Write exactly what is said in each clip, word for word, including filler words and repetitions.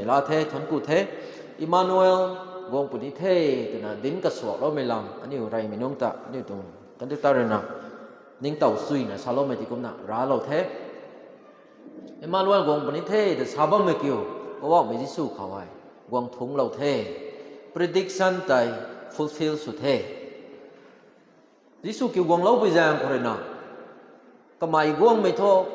la the, thuanc ku the. Emmanuel guang puni the twna dinc kasuakloumei lam aniu reymei nungc ta aniu tuang conductor rui na ningtow suina saloumei ti kumna raclou the. Emmanuel guang puni the ta sa bammei kiu, Poubauhmei Jisu khou hei guang thungclou the. Prediction tei fulfill sw the. Jisu kiu guangloupui zaeng khou rui na, kamei guangmei thu,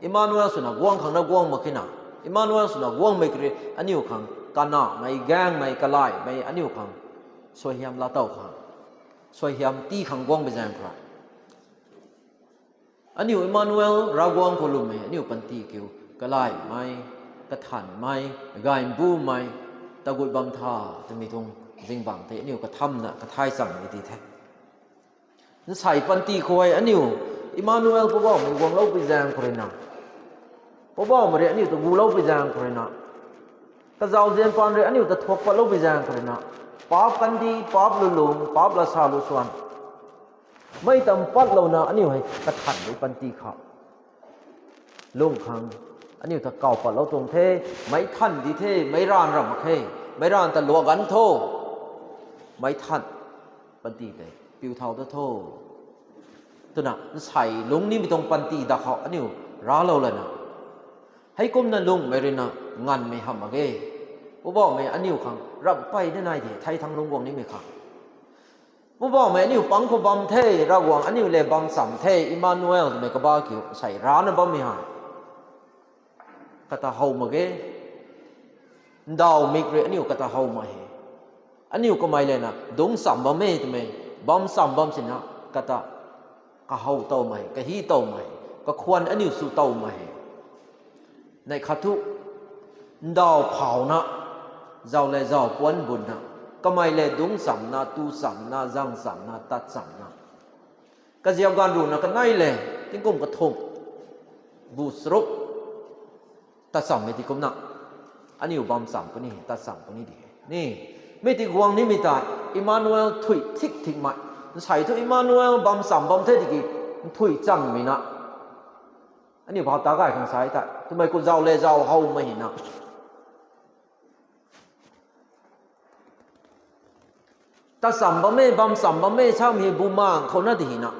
Emmanuel swna guang khang na guang mak khe na, Emmanuel swna guangmei kari aniu khang kanamei, gaengmei, kalaihmei aniu khang suaihiam laatow khang, suaihiam tii khang guangmei zaeng khou rui aniu Emmanuel Ravguangc khou lwmmei aniu panty kiu kalaihmei, kathanmei, gaymei bumei tagut bam tha twmei tuang zingbangc tei aniu kathamna kathay changmei di the. Nsei panty khou hei aniu Emmanuel Poubauhmei guangloupui zaeng khou rui na, Poubauhmei rui aniu ta guloupui zaeng khou rui na, kazauzian paan rui aniu ta thuak patloupui zaeng khou rui na, paap kandih, paap lulung, paap lasa lusuan mei tam patlouna aniu hei kathanmei panty khou lung khang aniu ta kaw patlou tuang the. Meic than di the, meic raanv ramh mak khe, meic raanv ta luak ganv tho, meic than panty tei piu thau ta tho twna nsei lungc nimei tuang panty da khou aniu raclou lana, heikumna lungmei rui na nganvmei hamh mak ge. Poubauhmei aniu khang ramh peyna nai di the, thei thangc lungc guang nimei khang. Poubauhmei aniu pang khou bam the, Ravguangc aniu lev bam cham the, Emmanuel twmei kabah kiu sei racna bammei hei kata how mak ge. Ndauh mik rui aniu kata how mak he. Aniu kamei lana dungc cham bam e twmei, bam cham bam sina kata kahow tow mak he, kahi tow mak he, kakhwan aniu sw tow mak he. Neih khat thu, ndauh phauna, zauc le zauc puanc bunna, kamei le dungc chamna, tu chamna, zang chamna, tat chamna, kaziap ganv ruhna kanei le tingkum kathumh bu charuk tat chammei ti kumna aniu bam cham puni, tat cham puni di he ni. Mi ti guang nimei ta Emmanuel nthuih thik thikmei, nsei thu Emmanuel bam cham bam the tiki nthuih changmei na aniu bhap ta gay khang sa e tei twmei khou zauc le zauc howmei hei na tat cham bam e, bam cham bam e samei hei bumaengh khou na di hei na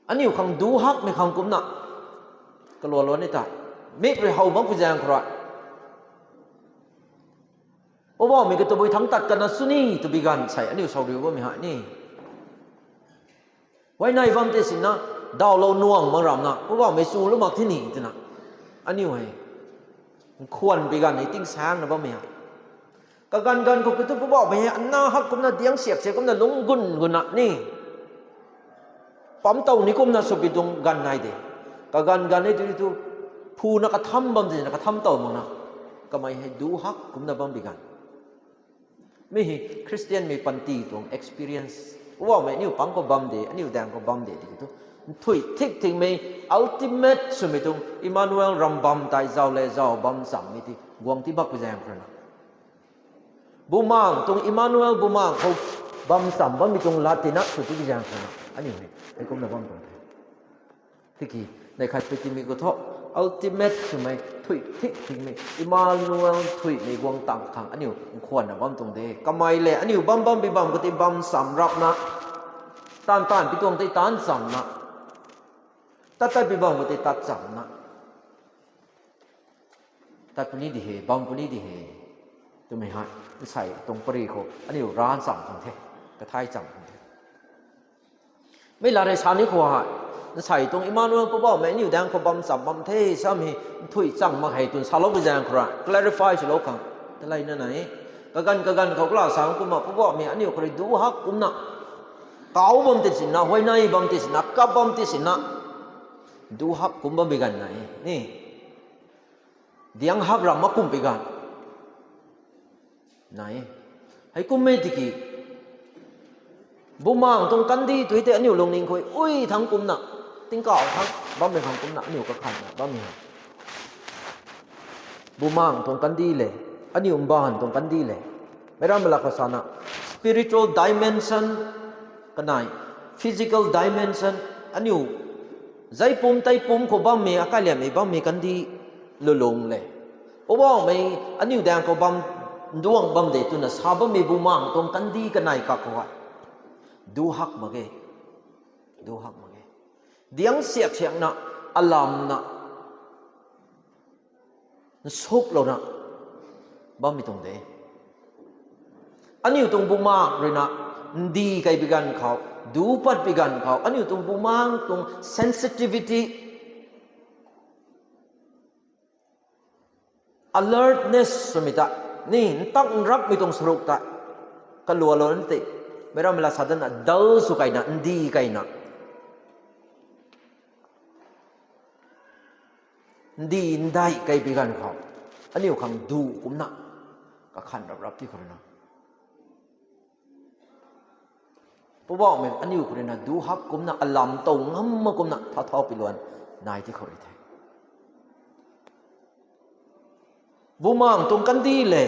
aniu khang duc hakmei khang kumcna kaluanluan ni tei mik rui how bam khou zaeng khou rui Poubauhmei ka tabui thangc tat kana sw ni twbi ganv sei aniu sauriu bammei hei ni. Huayney bam tei sina, dawlou nuang mak ramna Poubauhmei chulou mak the ni twna aniu hei nkhwanbi ganv hei tingsaengna bammei hei. Kaganv ganv khou kiu thu Poubauhmei hei ana hak kumna diang siak se kumna lungc gun guna ni pam tow ni kumna swpi tuang ganv nai de. Kaganv ganv e tu thu phuna katham bam tina katham tow makna kamei hei duc hak kumna bambi ganv. Mi hei Khristianmei panty tuang experience. Poubauhmei aniu pang khou bam de, aniu daeng khou bam de tiki thu nthuih thik thikmei, ultimate swmei tuang Emmanuel ram bam tei zauc le zauc bam chammei ti guang ti bakpui zaeng khou rui na, bumaengh tuang Emmanuel bumaengh khou bam cham bammei tuang lat tina sw tibi zaeng khou rui na aniu hei heikumna bam tuang the. Tiki neih khat pui timei khou thu ultimate swmei nthuih thik thikmei Emmanuel nthuihmei guang tang khang aniu nkhwanna bam tuang de. Kamei le aniu bam bambi bam khou tei bam cham rapna, taanv taanv pi tuang tei taanv chamna, tat tat pi bam khou tei tat chamna, tat puni di he, bam puni di he twmei hei nsei tuang pary khou aniu raan cham khang the, kathay cham khang the. Mi lat rui sa ni khou hei nsei tuang Emmanuel Poubauhmei aniu daeng khou bam cham bam the samei nthuih chang mak hei twna saloupui zaeng khou rui clarify swlou khang taleina nai. Kaganv kaganv khou kala sa kumna Poubauhmei aniu khou rui duc hak kumna kau bam ti sina, huayney bam ti sina, kap bam ti sina duc hak kum bambi ganv nai ni. Diang hak ram mak kumbi ganv nai. Heikummei tiki bumaengh tuang kandih tui tei aniu lungning khou ui thangc kumna, tingkauh thangc bammei khang kumna aniu kakhanna bammei hei bumaengh tuang kandih le, aniu mbaanv tuang kandih le, meic rammei lak khou sana spiritual dimension kanei physical dimension, aniu Zeipum teipum khou bammei, akaliammei bammei kandih lulung le. Poubauhmei, aniu daeng khou bam, nduang bam de twna sa bammei bumaeng tuang kandih kanei kak khou hei. Duc hak mak ge. Duc hak mak ge. Diang siak siakna, alamna, nsuklouna bammei tuang de. Aniu tuang bumaeng ruina, ndi kei bi ganv khou, duc pat bi ganv khou, aniu tuang bumaeng tuang sensitivity, alertness swmei ta, ni ntak nrapmei tuang saruk ta, kalualou nti, meic rammei la sa dana, dull sw kaina, ndi kaina. Ndi ndai kei bi ganv khou, aniu khang duc kumcna, kakhan rap rap ti khou ruina. Poubauhmei aniu khou ruina duc hak kumcna, alam tow ngam mak kumcna, tha thau pi luan nai ti khou rui the. Bumaeng tuang kandih le,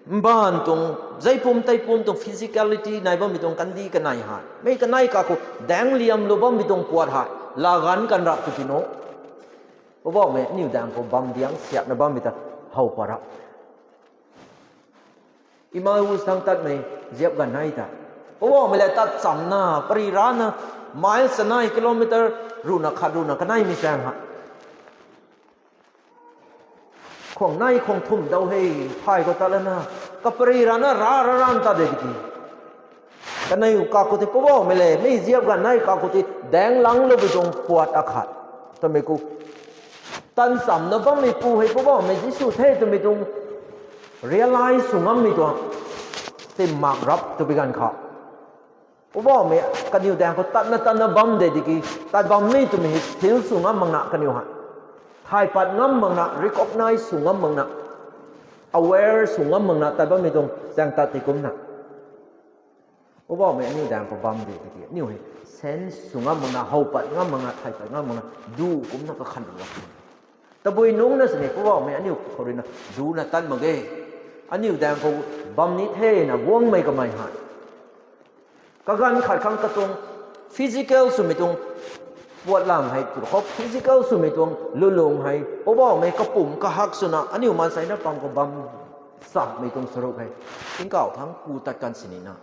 mbaanv tuang, zeipum teipum tuang physicality nai bammei tuang kandih kanei hei. Mei kanei kak khou daeng liamlou bammei tuang puat hei. Laa ganv kan rap tw ti nu. Poubauhmei aniu daeng khou bam diang siakna bammei ta how pat rap. Emmaus thangc tatmei ziap ganv nai ta. Poubauhmei le tat chamna, pary rana, mile chanei, kilometer ruhna khat ruhna kaneimei chaeng hei. Khwang nei khwang thumh dau hei, thay khou tat lana, kapary rana ra ra ran tat de tiki. Kanei kak khou tei Poubauhmei le, mei ziap ganv nai kak khou tei daeng langloumei tuang puat akhat. Twmei khou. Tan chamna bammeipu hei Poubauhmei Jisu the twmei tuang realize sw ngammei tuang. Tei mak rap tw bi ganv khou. Poubauhmei kaniw daeng khou tatna tatna bam de tiki, tat bammei twmei hei feel sw ngam makna kaniw hei. Thay pat ngam makna, recognize sw ngam makna, aware sw ngam makna tat bammei tuang chaeng tat tei kumcna. Poubauhmei aniu daeng khou bam de tiki, aniu hei sense sw ngam makna, how pat ngam makna, thay pat ngam makna, duc kumcna kakhan rap. Tabui nungc na sini Poubauhmei aniu khou ruina ducna tat mak ge. Aniu daeng khou bam ni thena guangmei kamei hei. Kaganv khat khang katuang physical swmei tuang puatlang hei, tu khou physical swmei tuang lulung hei, Poubauhmei kapumc kahak swna aniu maansei na pang khou bam sakmei tuang saruk hei. Tingkauh thangc ku tat kan sini na.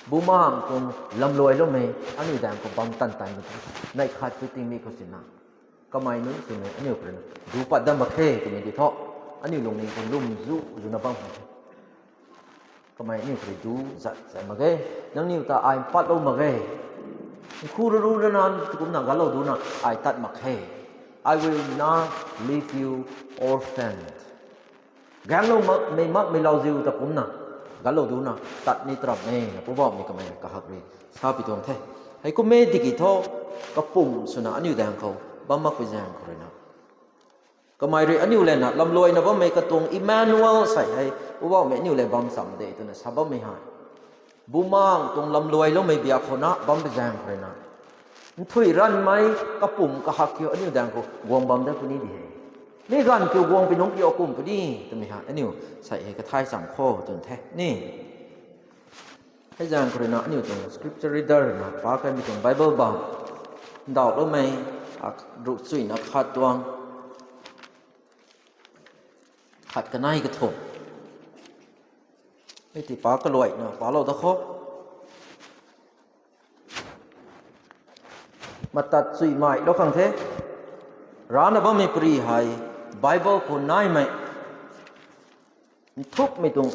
Bumaeng tuang lamluailoumei, aniu daeng khou bam tan tanmei tuang, neih khat pui tingmei khou sina. Kamei nunc swmei, aniu khou ruina, duc pat dam mak khe, twmei di thu. Aniu lungning khou lwm zu, zuna bam khang. Kamei aniu khou rui duc zat zat mak ge, nangniw ta ai mpatlou mak ge. Nkhu ruru na nan, tu kumcna galou ducna, ai tat mak khe. I will not leave you orphaned. Gaenglou mak, mei makmei lauziu ta kumcna, galou ducna, tat ni tarap e, na Poubauhmei kamei kahak rui, sa pi tuang the. Hei kum e tiki thu, kapumc swna aniu daeng khou, bam makpui zaeng khou ruina. Kamei rui aniu lana, lamluaina bammei katuang Emmanuel sei hei, Poubauhmei aniu le bam cham de, twna sa bammei hei. Bumaeng tuang lamluailoumei biak khou na, bam pi zaeng khou ruina. Nthui ranmei kapumc kahak kiu aniu daeng khou guang bam dat puni di he. Mi ganv kiu guang pi nungc kiu akumh puni, twmei hei aniu sei hei kathay cham khou twn the ni. Hei zaeng khou ruina aniu tuang scripture reader na pa kaimei tuang Bible bam. Ndauhloumei, a, ruh chuina khat tuang. Khat kanei kathumh. Mi ti pa kaluaina palou da khou. Matat chuimei lou khang the. Rana bammei pary hei Bible khou naimei. Nthukmei tuang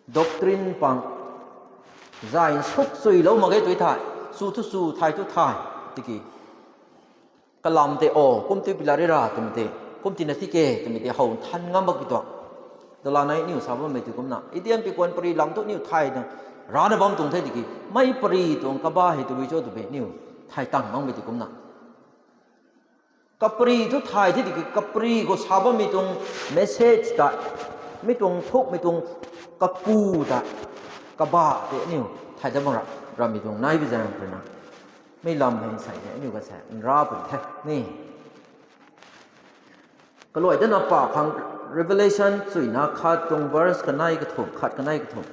doctrine pang. Zai nsuk chuilou mak ge tui thai. Chu thu chu, thay thu thay. Tiki. Kalam tei o, kum tei pila ri ra twmei tei, kum tina tike twmei tei how nthan ngam bak pi tuang. Dala nai aniu sa bammei tei kumna, idian pi kuan pary lam thu aniu thay na, rana bam tuang the tiki, mei pary tuang kaba hei tabui cho twmei aniu thay tang makmei tei kumna. Kapary thu thay the tiki, kapary khou sa bammei tuang message ta, mi tuang thukmei tuang kaku ta, kaba tei aniu thay dat mak ra, ramei tuang nai bi zaeng khou ruina. Mei lam hei sei hei aniu kasa nra pun the ni. Kaluai dana pa khang Revelation chuina khat tuang verse kanei kathumh, khat kanei kathumh.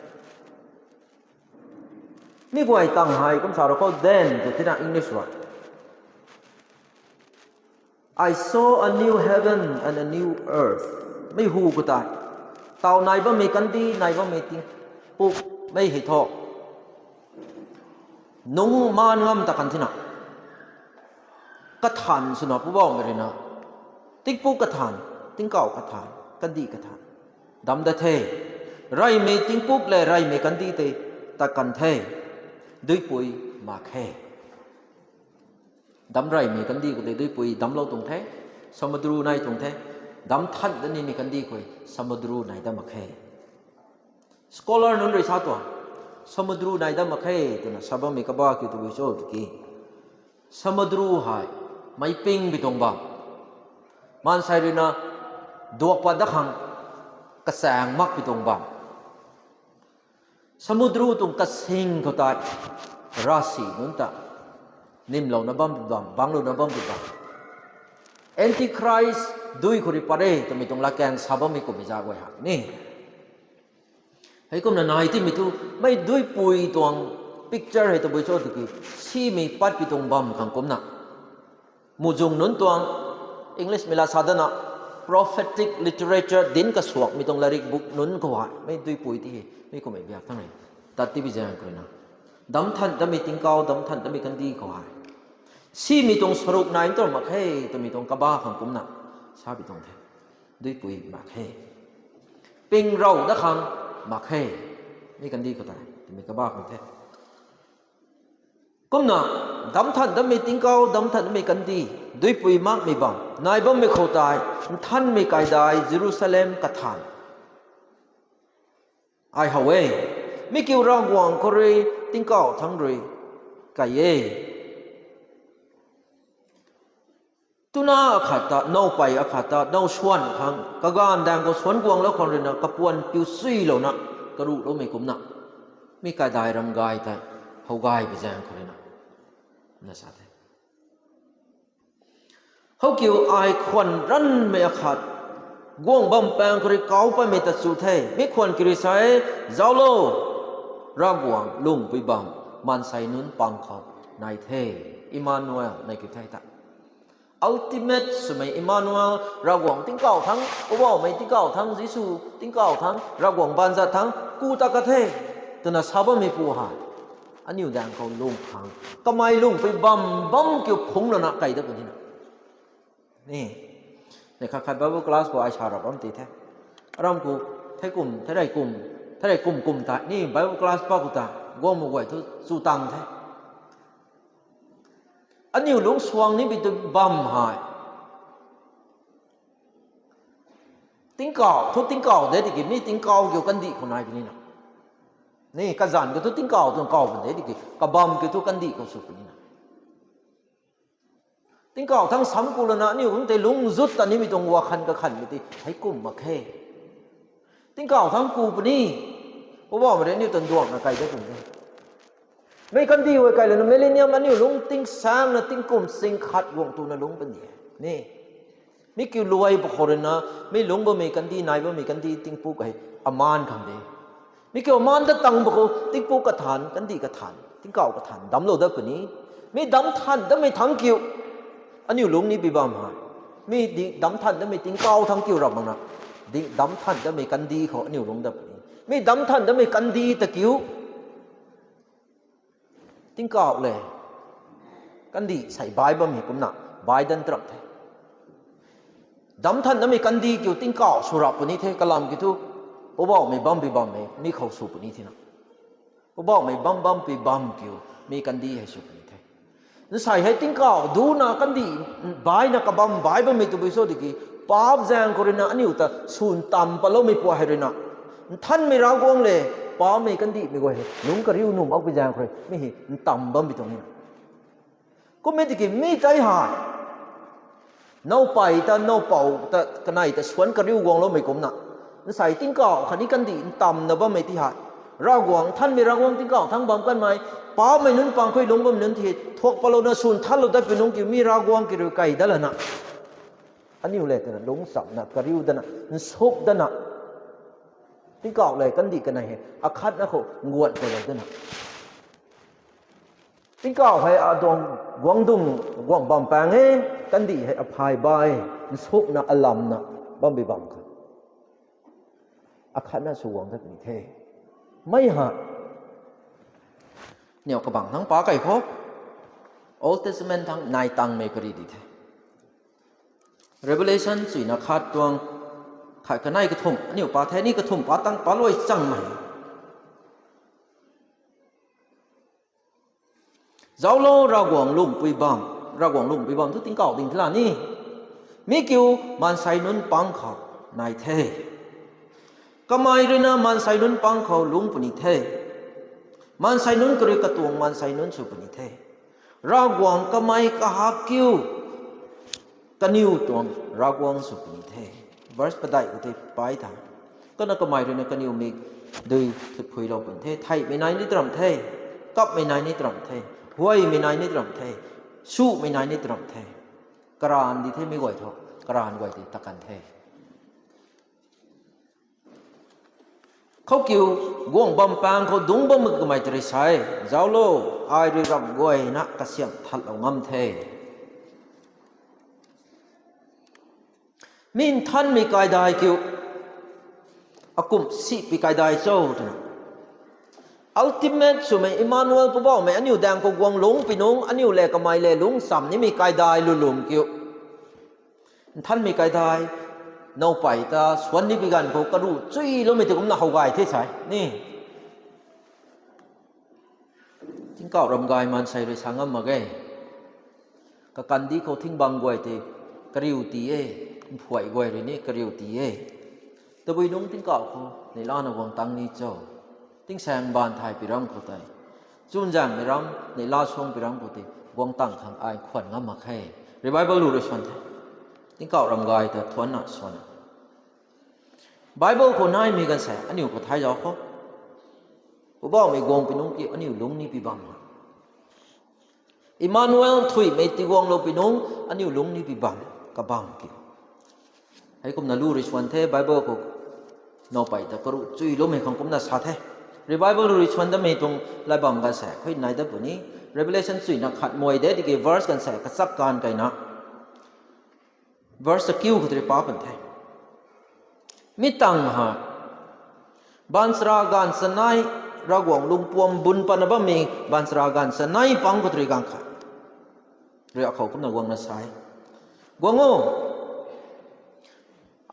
Mi guay tang hei kum sa ru khou then tw thina English rui. I saw a new heaven and a new earth. Mi hu khou tei, taw nai bammei kandih, nai bammei tingpuk, mei hei thu nungc maan ngam ta kan thina. Kathan swna Poubauhmei rui na, tingpuk kathan, tingkauh kathan, kandih kathan dam dat the. Reymei tingpuk le reymei kandih tei tat kan the. Duipui mak khe. Dam reymei kandih khou tei duipui damclou tuang the, samudru nai tuang the. Dam than dat nimei kandih khou samudru nai dat mak khe. Scholar nunc rui sa tuang, samudru nai dat mak khe twna sa bammei kabah kiu tabui cho tiki, samudru hei meic ping pi tuang bam, maansei rui na duak pat dat khang kachaeng mak pi tuang bam. Samudru tuang kasing khou tei ravsic nunc ta nimlouna bam pi bam, bangclouna bam pi bam, Antichrist dui khou rui pat re twmei tuang latkaeng sa bammei kummei zat guay hak ni. Heikumna nai timei thu, mei duipui tuang picture hei tabui cho tiki, simei pat pi tuang bam khang kumna, muhzwng nunc tuang, English mei la sa dana, prophetic literature dinc kasuakmei tuang latrik buk nunc khou hei mei duipui ti hei mi kummei biak thang e. Tat tibi zaeng khou rui na, dam than datmei tingkauh, dam than datmei kandih khou hei simei tuang saruk nai tuang mak khe twmei tuang kabah khang kumna sa pi tuang the. Duipui mak khe. Ping rou dat khang mak khe. Mi kandih khou tei twmei kabah khang the. Kumna, dam than datmei tingkauh, dam than datmei kandih, duipui makmei bam nai bammei khou tei, nthanmei kaidai Jerusalem kathan ai how e. Mi kiu Ravguangc khou rui tingkauh thangc rui kai e. Tuna akhat ta, nowpei akhat ta, now swan khang, kaganv daeng khou suan guanglou khang rui na, kapuan piu suilouna, karuhloumei kumna, mi kaidai ram gay tei, how gay pi zaeng khou rui na, na sa the. How kiu ai khwan ranmei akhat, guang bam paeng khou rui kau patmei ta chu the, mi khwan kiu rui sa e, zauclo, Ravguangc lungpui bam, maansei nunc pang khou nai the, Emmanuel nai kiu the ta. Ultimate swmei Emmanuel, Ravguangc tingkauh thangc, Poubauhmei tingkauh thangc, Jisu tingkauh thangc, Ravguangc baanzat thangc ku ta ka the, twna sa bammeipu hei, aniu daeng khou lung khang, kamei lungpui bam bam kiu phungclouna kai dat puni na. Ni, ni khat khat Bible class khou ai sa rap bam ti the. Aram khou, thei kum, thei rey kum, thei rey kum kum ta ni Bible class pa khou ta, guangmei guay thu chu tang the. Aniu lungc suang ni bi tu bam hei, tingkauh thu tingkauh de tiki, mi tingkauh kiu kandih khou nai puni na. Ni kazanc kiu thu tingkauh tuang kau pun de tiki, kabam kiu thu kandih khou sw puni na. Tingkauh thangc sam ku lana aniu lungc tei lungc zut ta nimei tuang wakhan kakhanmei ti hei kum mak khe. Tingkauh thangc ku puni, Poubauhmei rui aniu tuang duangna kai dat pun de. Mi kandih huay kai lana millennium aniu lungc tingsaengna tingkum sing khat guang tuna lungc puni e. Ni, mi kiu luai pa khou rui na, mi lungc bammei kandih, nai bammei kandih, tingpuk hei amaan khang de. Mi kiu amaan dat tang pa khou tingpuk kathan, kandih kathan, tingkauh kathan damclou dat puni. Mi dam than datmei thangc kiu aniu lungc ni pi bam hei, mi di dam than datmei tingkauh thangc kiu ram makna, di dam than datmei kandih khou aniu lungc dat puni. Mi dam than datmei kandih ta kiu tingkauh le kandih sei bai bammei kumna, bai dan tarap the. Dam than datmei kandih kiu tingkauh sw rap puni the, kalam kiu thu, Poubauhmei bam pi bammei mi khou sw puni thina. Poubauhmei bam bam pi bam kiu, mi kandih hei sw puni the. Nsei hei tingkauh duna kandih baina kabam bai bammei tabui cho tiki, paap zaeng khou rui na aniu ta swn tam patloumei pua hei rui na, nthanmei Ravguangc le, paapmei kandihmei guay hei lungc kariu nuh makpui zaeng khou rui mi hei ntam bam pi tuang ni. Kummei tiki mi tei hei nowpei ta, nowpou ta, kanei ta suan kariu guangloumei kumna, nsei tingkauh khatni kandih ntamna bammei ti hei, Ravguangc, nthanmei Ravguangc tingkauh thangc bam kanmei, paapmei nunc pang khou lungc bammei nunc ti hei thuak patlouna swn thanlou dat pi nungc kiu mi Ravguangc kiu rui kai dat lana, aniu le twna lungc chamna, kariu dana, nsuk dana, tingkauh le kandih kanei hei akhatna khou nguat kailou dana, Tingkauh hei atuang guangcdic guang bam paeng e, kandih hei aphay bai, nsukna alamna bam bi bam kha. Akhatna sw guang dat ni the. Mei ha. Niw kabang thangc pa kai khou, Old Testament thangc nai tangmei pary di the. Revelation chuina khat tuang, khat kanei kathumh, aniu pa the ni kathumh pa tang pa luai changmei. Zauclo, Ravguangc lungpui bam, Ravguangc lungpui bam thu tingkauh ding thela ni. Mi kiu maansei nunc pang khou nai the. Kamei ruina maansei nunc pang khou lungc puni the. Maansei nunc kariu katuang maansei nunc sw puni the. Ravguangc kamei kahak kiu kaniw tuang Ravguangc sw puni the. Verse padeih khou tei pai tha. Kana kamei ruina kaniw mik dui thutphuilou puni the. Theihmei nai ni taram the. Kapmei nai ni taram the. Huaymei nai ni taram the. Sumei nai ni taram the. Karan di the mi guay thu. Karan guay tei takan the. Khou kiu, guang bam paeng khou dungc bammei kamei tei rui sa e, zauclo, ai rui ramh guayna kasiamh thatlou ngam the. Mi nthanmei kaidai kiu, akumh sihpui kaidai cho twna. Ultimate swmei Emmanuel Poubauhmei aniu daeng khou guang lungc pui nungc, aniu le kamei le lungc cham nimei kaidai lulum kiu. Nthanmei kaidai, nowpei ta swan nipui ganv khou karuh chuiloumei tei kumna how gay the sa e ni. Tingkauh ram gay maansei rui sa ngam mak ge. Kakandih khou thing bang guay tei kariu ti e, mphuay guay rui ni kariu ti e. Tabui nungc tingkauh khou neihlana guang tang ni cho. Tingsaeng baanv thay pi ram khou tei, chunzaenghmei ram neihla suang pi ram khou tei guang tang khang ai khwan ngam mak khe. Revival lu rui swan the. Tingkauh ram gay ta thuanna swan e. Bible khou naimei ganv sa aniu khou thay zauc khou, Poubauhmei guang pui nungc kiu aniu lungc ni pi bam. Emmanuel thuimei tiguanglou pui nungc aniu lungc ni pi bam, kabam kiu. Heikumna lu rui swan the, Bible khou nowpei ta karuh chuiloumei khang kumna sa the. Revival lu rui swan damei tuang lat bam ganv sa khui nai dat puni. Revelation chuina khat mei de tiki verse ganv sa kachak kan kaina. Verse akiu khou tei rui pa pan the. Mi tang ha, baanchara gaanv chanei, Ravguangc lungpuam bun patna bammei baanchara gaanv chanei pang khou tei rui gaanv khat rui akhou kumna guangna sa e, Guang o,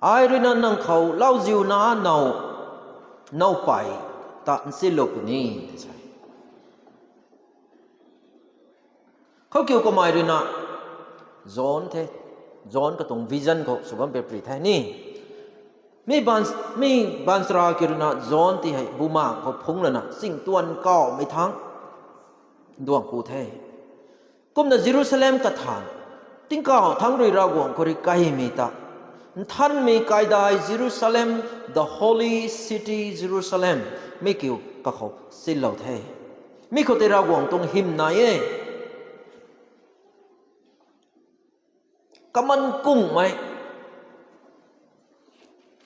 ai ruina nang khou lauziuna now, nowpei ta nsilou puni, tei sa e. Khou kiu kamei ruina John the, John katuang vision khou sw bam pe pri the ni. Mi baanchara kiu ruina John tei hei bumaengh khou phungc lana chingtuan kawmei thangc nduang ku the. Kumna Jerusalem kathan, tingkauh thangc rui Ravguangc khou rui kaimei ta, nthanmei kaidai Jerusalem, the holy city Jerusalem, mi kiu kakhou silou the. Mi khou tei Ravguangc tuang hym nai e. Kaman kungmei,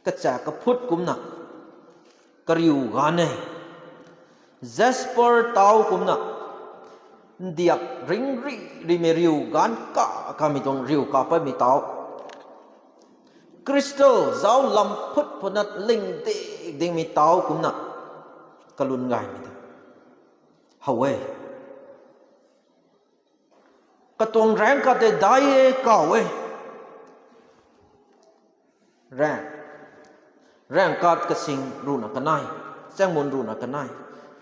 kacha kaphut kumna kariu ganv e. Jasper tau kumna ndiak ringri rimei riu ganv ka kamei tuang riu kapatmei tau. Crystal zauc lam phut phutna ling dik dingmei tau kumna kalun gaymei ta how e. Katuang raengc khat tei dai e, kaw e. Raengc, raengc khat kasing ruhna kanei, chaengmun ruhna kanei.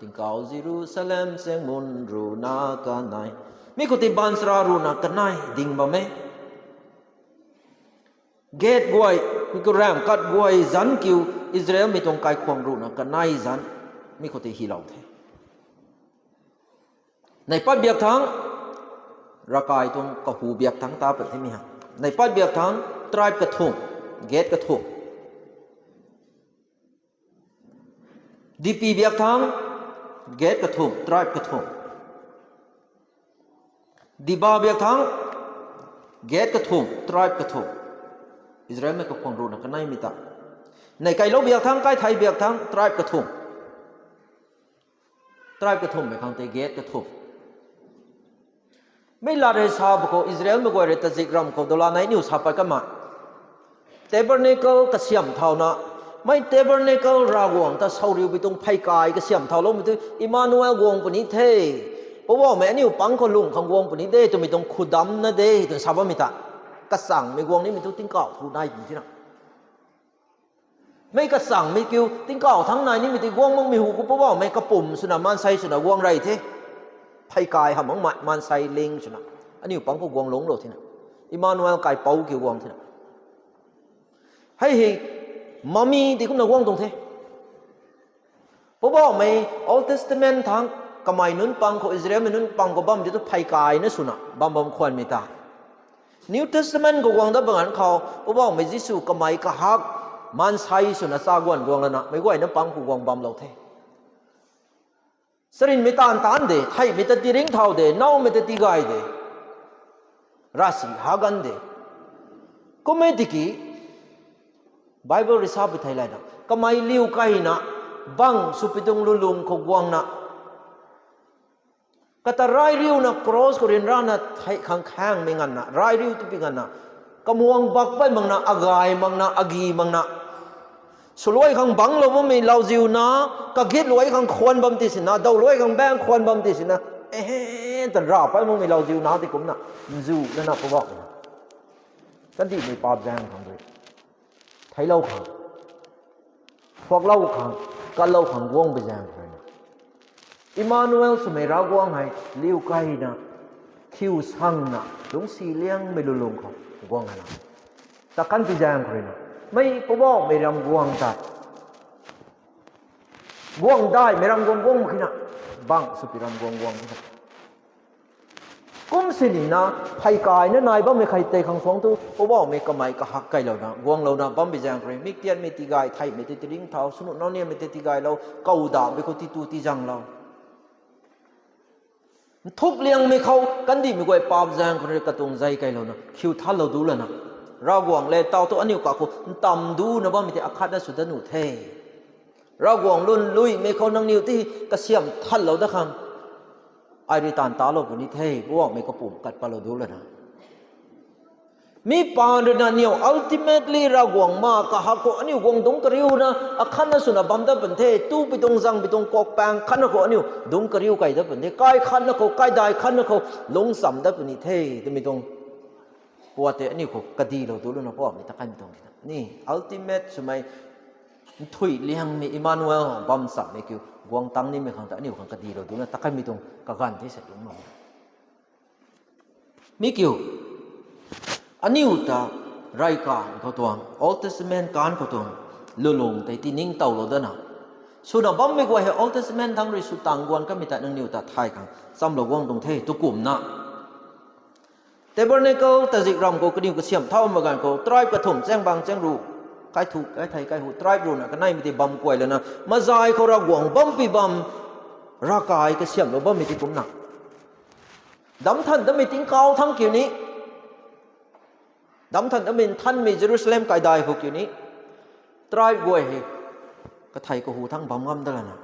Tingkauh Jerusalem chaengmun ruhna kanei. Mi khou tei baanchara ruhna kanei ding bam e. Gate guay, mi khou raengc khat guay zanc kiu, Israelmei tuang kaikhwang ruhna kanei zanc, mi khou tei hylou the. Neihpat biak thangc, ravkai tuang kahu biak thangc ta pat themei ha. Neihpat biak thangc, tribe kathumh, gate kathumh. Dipi biak thangc, gate kathumh, tribe kathumh. Diba biak thangc, gate kathumh, tribe kathumh. Israelmei kakhwang ruhna kaneimei ta. Neihkeilou biak thangc, kaithei biak thangc, tribe kathumh. Tribe kathumhmei khang tei gate kathumh. Mei lat rui sa bu khou Israelmei guay rui tazik ramv khou dala nei niw sa pat kamei. Tabernacle kasiamh thauna, mei tabernacle Ravguangc ta sauriu bi tuang pheykai kasiamh thauloumei tu Emmanuel guang puni the. Poubauhmei aniu pang khou lung khang guang puni de twmei tuang khudamcna de twna sa bammei ta. Kachangmei guang nimei tu tingkauh thu nai puni thina. Mei kachangmei kiu tingkauh thangc nai nimei tei guang makmei hu khou Poubauhmei kapumc swna maansei swna guang rey the. Pheykai hamh makmei maansei ling swna. Aniu pang khou guang lungclou thina. Emmanuel kaipouc kiu guang thina. Hei hei, mummy tei kumna guang tuang the. Poubauhmei Old Testament thangc kamei nunc pang khou Israelmei nunc pang khou bam di tu pheykaina swna bam bam khwanmei ta. New Testament khou guang dat bam ganv khou Poubauhmei Jisu kamei kahak maansei swna cha guan guang lana meic guayna pang khou guang bamlou the. Charynmei taanv taanc de, theihmei ta tiringc thau de, nowmei ta tigay de, ravsic ha gan de. Kum e tiki Bible rui sa pu thei layna kamei liu kaina bang swpi tuang lulung khou guangna kata rai riuna cross khou ryanrana theih khang khaengmei nganvna, rai riu tipi nganvna, kamuang bak pey makna, agay makna, agi makna, swluai khang bangclou bammei lauziu na, kagit luai khang khwan bam ti sina, daw luai khang baeng khwan bam ti sina, e, ta ra pey makmei lauziu na ti kumcna nzu nana Poubauhmei na kandihmei paap zaeng khang rui theiclou khang, phuaklou khang, katlou khang guang bi zaeng khou ruina, Emmanuel swmei Ravguangc hei liu kaina, khiu sangna, lungcsi liangmei lulung khou guang hana, ta kan bi zaeng khou ruina, mei Poubauhmei ram guang tei guang daihmei ram guang guang mak khe na, bang swpi ram guang guang mak khe na. Kum sinina, pheykaina nai bammei khei tei khang suang tu Poubauhmei kamei kahak kailouna guanglouna bam bi zaeng khou rui, miktianmei tigay, theihmei tei tiringc thau, swnu nownianmei tei tigaylou, kau dahmei khou titu tizanglou, nthuk liangmei khou kandihmei guay paap zaeng khou rui katuang zei kailouna khiu thanlou du lana, Ravguangc le tau tu aniu kakhou ntamv duna bammei tei akhatna sw dat nuh the. Ravguangc lun luimei khou nangniw ti kasiamh thanlou dat khang ai rui taanv talou puni the, Poubauhmei kapumc kat patlou du lana. Mi paan ruina niw ultimately Ravguangc ma kahak khou aniu guang dungc kariuna akhatna swna bam dat pun the, tupui tuang zangpui tuang kuakpaeng khatna khou aniu dungc kariu kai dat pun the, kai khatna khou, kaidai khatna khou lungc cham dat puni the twmei tuang puat tei aniu khou kadilou du lana Poubauhmei ta kanmei tuang kina ni ultimate swmei nthuih liangmei Emmanuel bam chammei kiu guang tang nimei khang ta aniu khang kadilou du lana ta kanmei tuang kaganv the sa dungclou mi kiu. Aniu ta rey kaanv khou tuang, Old Testament kaanv khou tuang lulung tei tiningtowlou dana, swna bammei guay hei Old Testament thangc rui sw tang guan kamei ta nangniw ta thay khang chamlou guang tuang the tu kumna. Tabernacle tazik ramv khou kaniw kasiamh thau mak ganv khou tribe kathumh chaengbang chaengru, kaithu kaithei kaihu tribe ruina kaneimei tei bam kuay lana mazay khou Ravguangc bampui bam, ravkai kasiamhlou bammei tei kumna, damc than datmei tingkauh thangc kiu ni, damc than datmei nthanmei Jerusalem kaidai khou kiu ni, tribe guay hei kathei kahu thangc bam ngam dat lana,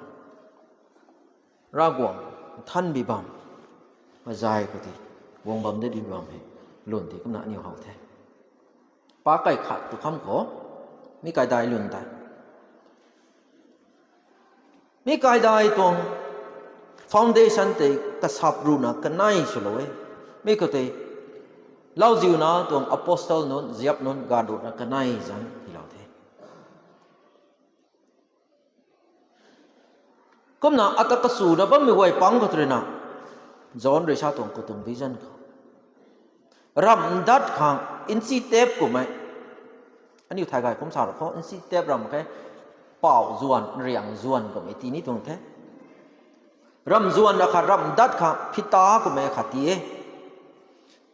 Ravguangc nthanbi bam, mazay khou ti guang bam dat di bam hei lun tei kumna aniw how the. Pa kai khat tu kham khou, mi kaidai lun tei, mi kaidai tuang foundation tei kasap ruina kanei swlou e. Mi khou tei lauziuna tuang apostle nunc, ziap nunc ganv ruina kanei zanc hilou the. Kumna ata kasuna bammei guay pang khou ruina, John rui sa tuang khou tuang vision khou, ramh ndat khang nchi tep kummei, aniu thay gay kum sa ra khou nchi tep ramh khe, pau zuan, nriang zuan kummei ti ni tuang the. Ramh zuan akhat ramh ndat khang phita kummei khat ti e.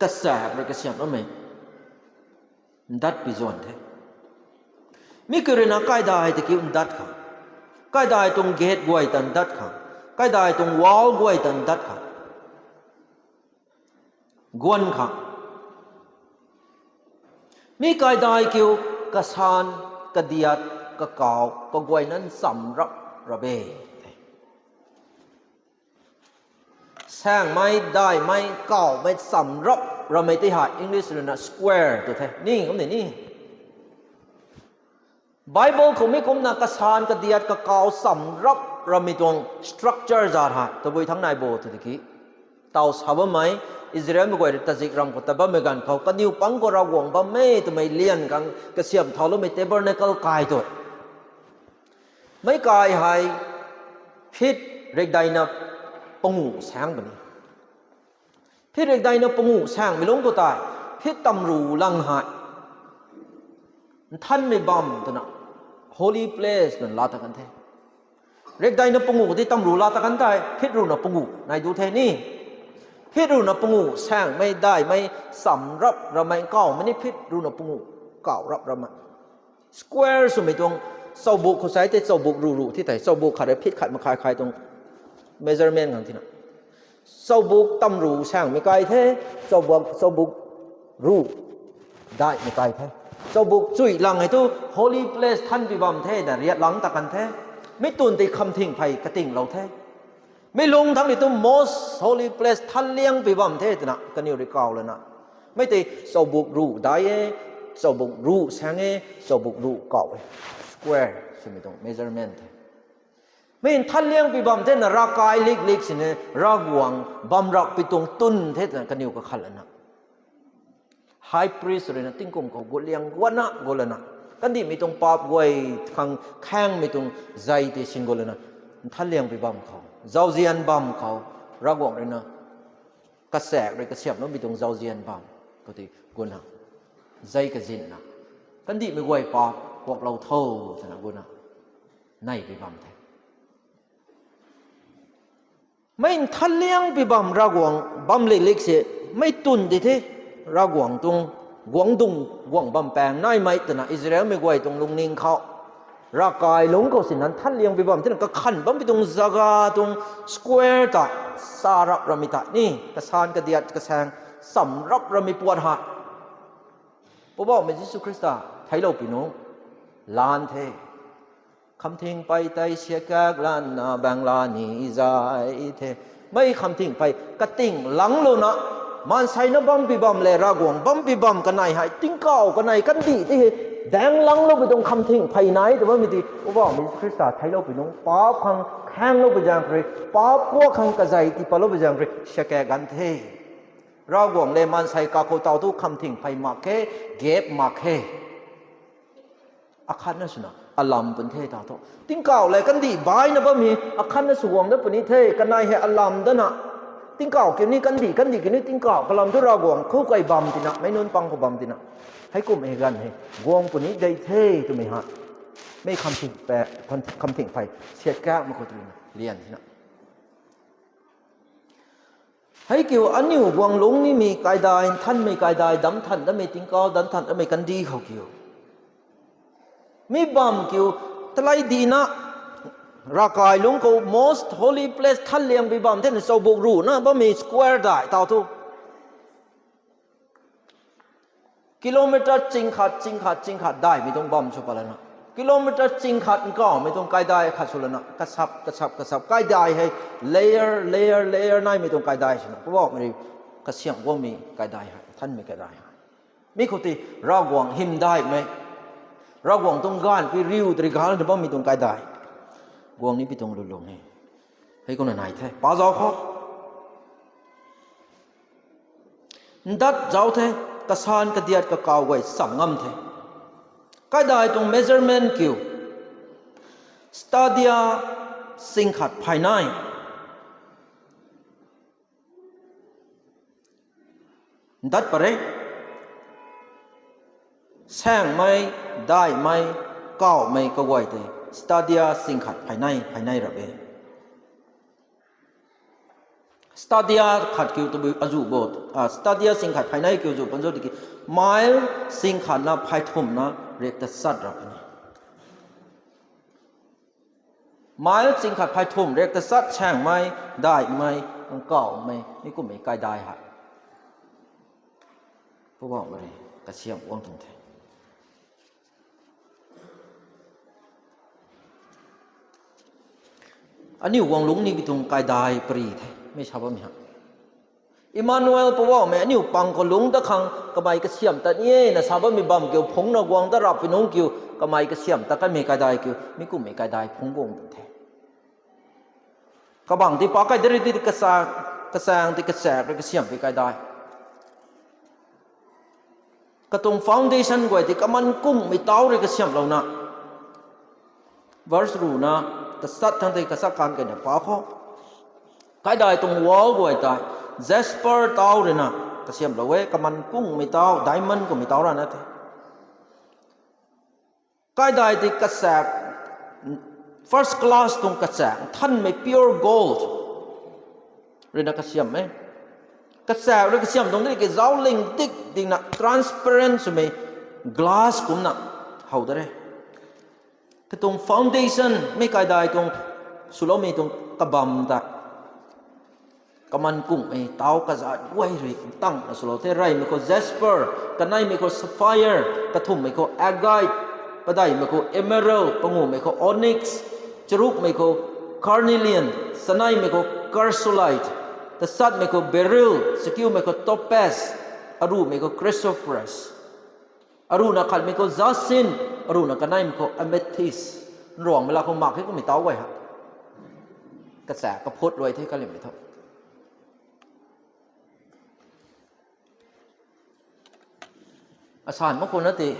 Kasaek rui kasiamh bammei ndatpui zuan the. Mi khou ruina kaidai tei kiu ndat khang, kaidai tuang gate guay ta ndat khang, kaidai tuang wall guay ta ndat khang, guan khang, mi kaidai kiu kasan, kadiat, kakau kaguayna nchamc rap rap e. Saengmei, daihmei, kawmei, cham rap ramei tei hei English ruina square tw the. Ni, kum de ni. Bible khou mi kumna kasan kadiat kakaw cham rap ramei tuang structure zat hei tabui thangc nai bo tw tiki, taw sa bammei, Israelmei guay rui tazik ram khou tat bammei ganv khou kaniw pang khou Ravguangc bam e twmei lian khang kasiam thau loumei tabernacle kai tw. Meic kai hei feet rekdeina pangu saeng puni. Feet rekdeina pangu saengmei lungc khou tei, feet tamru lang hei nthanmei bam twna, holy place twna laa ta kan the. Rekdeina pangu khou tei tamru laa ta kan tei, feet ruhna pangu nai du the ni. Feet ruhna pangu saengmei, daihmei, cham rap ramei, kawmei ni feet ruhna pangu, kaw rap ramei. Square swmei tuang, chawbuk khou sai tei chawbuk ruh ruh ti tei, chawbuk khat rui feet khat makhai khai tuang measurement khang tina. Chawbuk tamru saengmei kai the, chawbuk, chawbuk ruh daihmei kai the. Chawbuk chui lang hei thu holy place thanpui bam the, na riat lang ta kan the. Mi twn tei khamthing phey katinglou the. Mi lungc thangc ni tu most holy place thanliangpui bam the twna kaniw rui kaw lana. Mei tei chawbuk ruh dai e, chawbuk ruh saeng e, chawbuk ruh kaw e. Square swmei tuang measurement the. Mi nthanliangpui bam the na ravkai lik lik sini Ravguangc bam rapui tuang twn the twna kaniw kakhat lana. High priest ruina tingkum khou guliang guana gulana, kandihmei tuang paap guay khang khaengmei tuang zei tei sin gulana, nthanliangpui bam khou, zauzian bam khou, Ravguangc ruina kasaek rui kasiamhloumei tuang zauzian bam khou tei guna, zei kazinna, kandihmei guay paap kuaklou tho twna guna neipui bam the. Mei nthanliangpui bam Ravguangc bam lik lik se, mei twn di the, Ravguangc tuang guangcdung guang bam paeng naimei twna Israelmei guay tuang lungning khou, ravkai lungc khou sina nthanliangpui bam tina kakhan bampui tuang zaga tuang square tei, sa rap ramei tei ni, kasan kadiat kasaeng, cham rap ramei puat hei Poubauhmei Jisu Khrista theiclou pui nungc lan the. Khamthing phey tei siakak lanna baengla ni zay the. Mei khamthing phey kating langlouna, maansei na bampui bam le Ravguangc bampui bam kanei hei, tingkauh kanei kandih tei hei, daeng langloupui tuang khamthing phey nai tw bammei tei Poubauhmei Jisu Khrista theiclou pui nungc, paap khang khaengloupui zaeng rui, paap kuak khang kazei tiipatloupui zaeng rui siakak gan the. Ravguangc le maansei kakhou taw thu khamthing phey mak khe, gap mak khe. Akhatna swna alam pun the taw thu, tingkauh le kandih baina bammei akhatna sw guang dat puni the, kanei hei alam dana. Tingkauh kiu ni kandih, kandih kiu ni tingkauh, kalam thu Ravguangc khou kai bam tina, meic nunc pang khou bam tina, heikumhmei ganv hei guang puni dei the twmei hei, mei khamthing phey, khamthing phey siakakmei khou twna lian tina. Hei kiu aniu guang lungc nimei kaidai, nthanmei kaidai, damc than datmei, tingkauh damc than datmei kandih khou kiu, mi bam kiu, talei dina, ravkai lungc khou most holy place thanliangpui bam thena chawbuk ruhna bammei square dai taw thu kilometer ching khat, ching khat, ching khat daihmei tuang bam sw pat lana, kilometer ching khat nkawmei tuang kaidai khat sw lana, kasap, kasap, kasap, kaidai hei layer, layer, layer naimei tuang kaidai swna, Poubauhmei rui kasiamh guangmei kaidai hei, thanmei kaidai hei. Mi khou tei Ravguangc hymdaihmei, Ravguangc tuang gaanvpui riu tari gaanv rui bammei tuang kaidai guang nipui tuang lulung e. Hei kumna nai the, pa zauc khou ndat zauc the, kasan kadiat kakaw guay cham ngam the. Kaidai tuang measurement kiu, stadia sing khat phay nai. Ndat pat re. Saengmei, daihmei, kawmei kaguay tei stadia sing khat phay nai, phay nai rap e. Stadia khat kiu tabui azuh bo, stadia sing khat phay nai kiu zu pan zo tiki, mile sing khatna phay thumhna riak tachat rap ni. Mile ching khat phay thumh riak tachat saengmei, daihmei, nkawmei, mi kumhmei kaidai hei Poubauhmei rui kasiamh guang tuang the. Aniu guang lungc nipui tuang kaidai pary the. Mi sa bammei ha. Emmanuel Poubauhmei aniu pang khou lungc dat khang kamei kasiamh tat ni e na sa bammei bam kiu, phungc na guang ta rap pui nungc kiu, kamei kasiamh tat kanmei kaidai kiu, mi kumhmei kaidai phungc guang the. Kabangc ti pa kai de ri ti kachaeng, kachaeng ti kachaek rui kasiamh pi kaidai. Katuang foundation guay ti kaman kungmei tau rui kasiamhlouna. Verse ruhna, kachat thang tei kachat kan keyna pa khou. Kaidai tuang wall guay tei, jasper tau ruina, kasiamhlou e, kaman kungmei tau, diamond kummei tau rana the. Kaidai ti kachaek, first class tuang kachaek, nthanmei pure gold ruina kasiam e. Kachaek rui kasiam tuang di ki zaucling dik dingna transparent swmei glass kumcna how da re. Katuang foundation, mi kaidai tuang swloumei tuang kabam ta. Kaman kungmei tau kazat guay rui ntangna swlou the, reymei khou jasper, kaneimei khou sapphire, kathumhmei khou agate, padeihmei khou emerald, pangumei khou onyx, charukmei khou carnelian, chaneimei khou chrysolite, tachatmei khou beryl, chakiumei khou topaz, aruhmei khou chrysoprase. Aruhna khatmei khou jacinth, aruhna kaneimei khou amethyst. Nruangmei la khou mak khe kummei tau guay ha. Kachaek kaphut luai the kalimei thu. Asan mak khou na ti,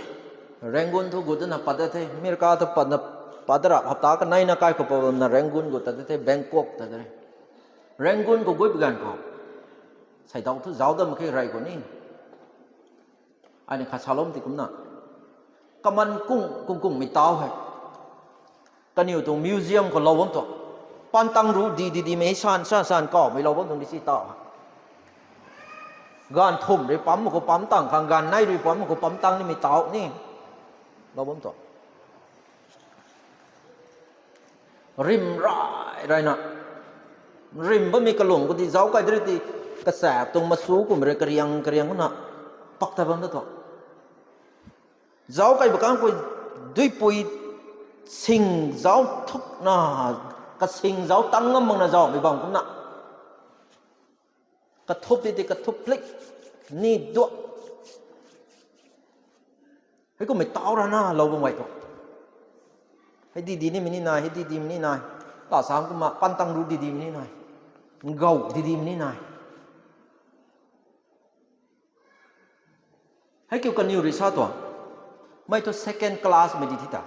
Rangoon thu gut na pat da the, America thu pat na, pat da rap hapta kaneina kai khou pabamna Rangoon gut ta da the, Bangkok ta da re. Rangoon khou gut bi ganv khou. Seidau thu zauc dat mak khe rey khou ni. Ai ni khat saloumei ti kumna. Kaman kung, kung kungmei tau hei. Kaniw tuang museum khou lou bam tuang. Pantang ru di di di mei san san san kawmei lou bam tuang di si tau hei. Ganv thumh rui pam khou pam tang khang, ganv nei rui pam khou pam tang nimei tau ni. Lou bam tuang. Rim rai raina. Rim bammei kalung khou ti zauc kai de ri ti kachaek tuang machu kummei rui kariang kariang na pak ta bam da tuang. Zauc kai bakang khou duipui sing zauc thukna, kasing zauc tang ngam makna zaucmei bam kumna. Kathup ti ti kathup plik ni duak. Hei kummei tau rana lou bam guay tuang. Hei di di nimei ni nai, hei di di mei ni nai. Lasang kumna pantang ru di di mei ni nai. Ngou di di mei ni nai. Hei kiu kaniw rui sa tuang. Mei thu second class mei di thi ta.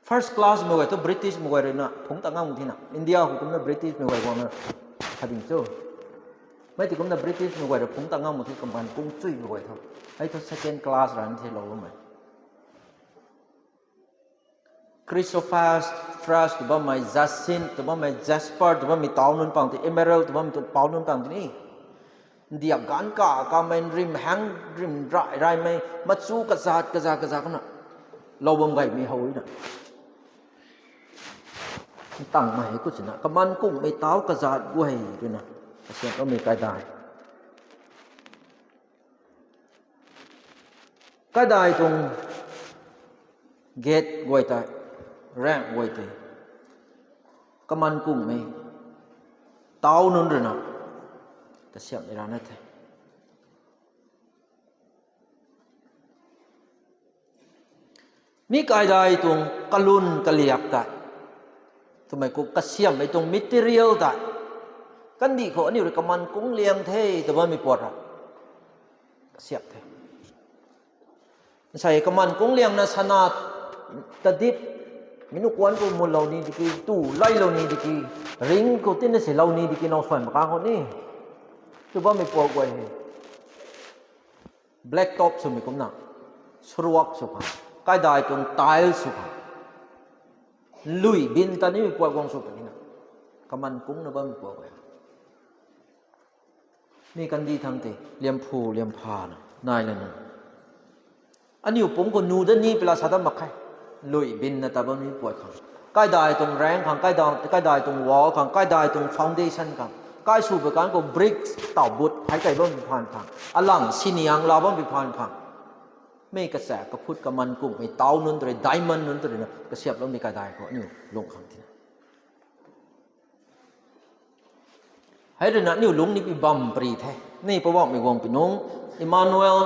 First class mei guay thu British mei guay ruina phungc ta ngam thina. India khou kumna British mei guay guangna khat ding cho. Mei ti kumna British mei guay rui phungc ta ngam the kaman kung chuimei guay thu. Hei thu second class rana the lou bammei. Chrysoprase, phrase tw bammei, jacinth tw bammei, jasper tw bammei tau nunc pang ti, emerald tw bammei tw pau nunc pang ti ni. Ndiak ganv ka, kamei rim hang, rim rai, raimei, machu kazat, kazat, kazat kumna. Lou bam gaymei how na. Ntangmei hei ku sina, kaman kungmei tau kazat guay twna. Kasiamhloumei kaidai. Kaidai tuang gate guay tei, rank guay tei. Kaman kungmei tau nunc ruina. Kasiamhmei rana the. Mi kaidai tuang kalun kaliak tei. Twmei khou kasiamhmei tuang material tei. Kandih khou aniu rui kaman kung liang the tw bammei puat ra. Kasiamh the. Nsei kaman kung liangna sana tadip, minu kuan khou mulou ni diki, tu lailou ni diki, ring khou tina silou ni diki, now suan makang khou ni. Tw bammei puat guay hei. Black top swmei kumna, suruak sw khang, kaidai tuang tile sw khang, lui bin ta nimei puat guang sw khang nina, kaman kungna bammei puat guay. Mi kandih thang tei liamphu liamphana nai lana. Aniu pumc khou nu dat ni pela sa dat mak khe. Lui binna ta bammei puat khang. Kaidai tuang rank khang, kaidai, kaidai tuang wall khang, kaidai tuang foundation khang. Kai sw pui kan khou bricks taw but phey kei bammei phaan khang. Alang siniang la bammei phaan khang. Mi kachaek kaphut kaman kungmei tau nunc tw rui, diamond nunc tw ruina kasiamhloumei kaidai khou aniu lung khang tina. Hei ruina aniu lungc ni pi bam pari the. Ni Poubauhmei guang pi nungc, Emmanuel,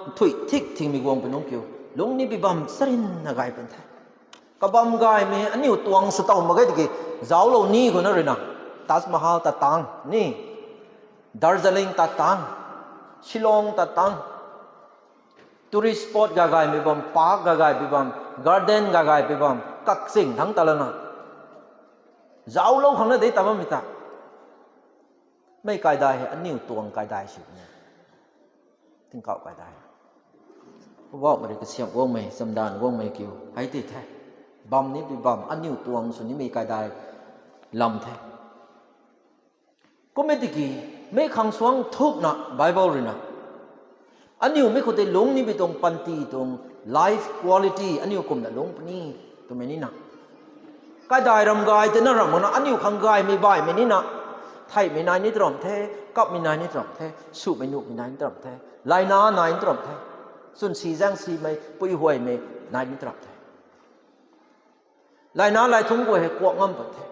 nthuih thik thingmei guang pi nungc kiu, lungc ni pi bam charynna gay pun the. Kabam gaymei aniu tuang sw tow mak ge tiki, zauclou ni khou na ruina, Taj Mahal ta tang ni, Darjeeling ta tang, Shillong ta tang, tourist spot gagaymei bam, park gagaypui bam, garden gagaypui bam, kakching thangc ta lana, zauclou khang na de ta bammei ta. Mei kaidai hei aniu tuang kaidai sw puni. Tingkauh kaidai. Poubauhmei rui kasiamh guangmei, chamdan guangmei kiu hei ti the. Bam ni pi bam aniu tuang sw nimei kaidai lam the. Kum e tiki, mei khang suang thukna Bible ruina, aniu mei khou tei lungc ni pi tuang panty tuang life quality aniu kumna lungc puni twmei nina, kaidai ram gay tei na ram makna aniu khang gaymei baihmei nina, theihmei nai ni tram the, kapmei nai ni tram the, sumei nuhmei nai ni tram the, layna nai ni tram the, chwnsi zaengsimei puihuaymei nai ni tram the. Layna lai thungc guay hei kuak ngam pat the.